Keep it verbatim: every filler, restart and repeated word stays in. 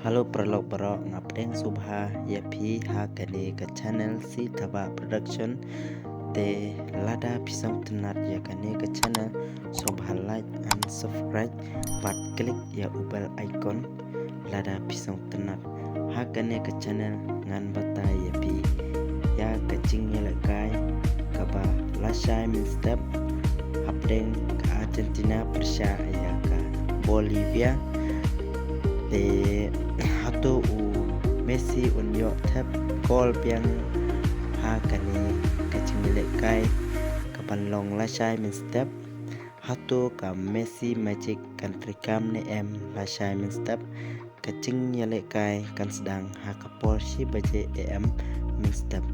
Hello paralok baroh, nga pdiang sngewbha ïa phi ha kane ka channel C Thabah Production. Te lada phi sngewtynnat ïa kane ka channel, sngewbha like and subscribe bad click ïa u bell icon. Lada phi sngewtynnat ha kane ka channel ngan batai ïa phi ïa ka jingïalehkai kaba lashai mynstep hapdeng ka Argentina pyrshah ïa ka Bolivia. Te hato u Messi un ïoh thep kol biang ha kane ka jingïalehkai kaban long lashai mynstep? Hato ka Messi Magic kan treikam ne em lashai mynstep? Ka jingïalehkai kan sdang ha ka por shi baje A M mynstep.